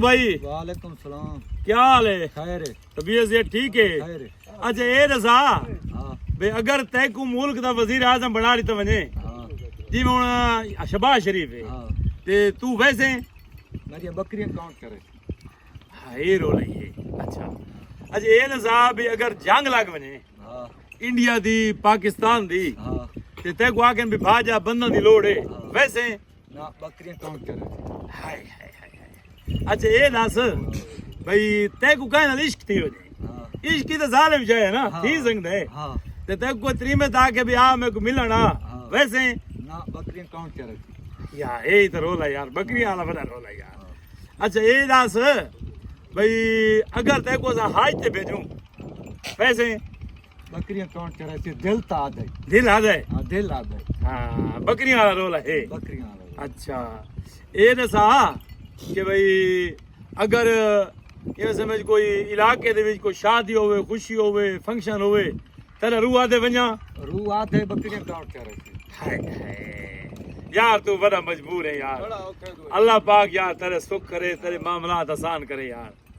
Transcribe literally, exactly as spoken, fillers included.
بھائی، وعلیکم السلام۔ کیا حال ہے؟ خیر ہے۔ طبیعت صحت ٹھیک ہے؟ خیر ہے۔ اچھا، اے دسا ہاں۔ بے، اگر تیکوں ملک دا وزیر اعظم بنا ڈتا ونجے، ہاں۔ جی میں ہن شہباز شریف ہے، ہاں۔ تے تو ویسے؟ میری بکریاں کاؤنٹ کرے۔ ہاں، اے رول ہے۔ اچھا، اچھا، اے دسا بے، اگر جنگ لگ ونجے ہاں۔ انڈیا دی، پاکستان دی، ہاں۔ تے تیکوں آکھن بے، بھاج آ، بنداں دی لوڑ ہے، ہاں۔ ویسے؟ نہ، بکریاں کاؤنٹ کرے۔ ہائے ہائے ہائے ہائے۔ اچھا، اے دس بھئی، تیکوں کہیں نال عشق تھی ونجے؟ ہاں۔ عشق ہی تے ظالم شے ہے نا، ہاں۔ تھی سنگدا ہے۔ ہاں۔ تے تیکوں کوئی تریمت آ کے بے، آ میکوں ملن آ، ہاں۔ ویسے؟ نہ، بکریاں کاؤنٹ کرے۔ یار، اے تے رولا یار، بکریاں والا بڑا رولا یار۔ اچھا، اے دس بھئی، اگر تیکوں اساں حج تے بھیجوں، ویسے؟ بکریاں کاؤنٹ کرے تے دل تا آ جائے۔ دل آ جائے۔ ہاں، دل آ جائے۔ ہاں، بکریاں والا رولا ہے۔ بکریاں والا۔ اچھا، اے دسا کہ بھئی، اگر ایویں سمجھ کوئی علاقے دے وچ کوئی شادی ہوے، خوشی ہوے، فنکشن ہوے، تیرا روح آدھے ونجا؟ روح آدھے، بکریاں کاؤنٹ کرے۔ ہائے ہائے۔ یار، تو بڑا مجبور ہے یار۔ اللہ پاک یار تیرے سکھ کرے، تیرے معاملات آسان کرے یار۔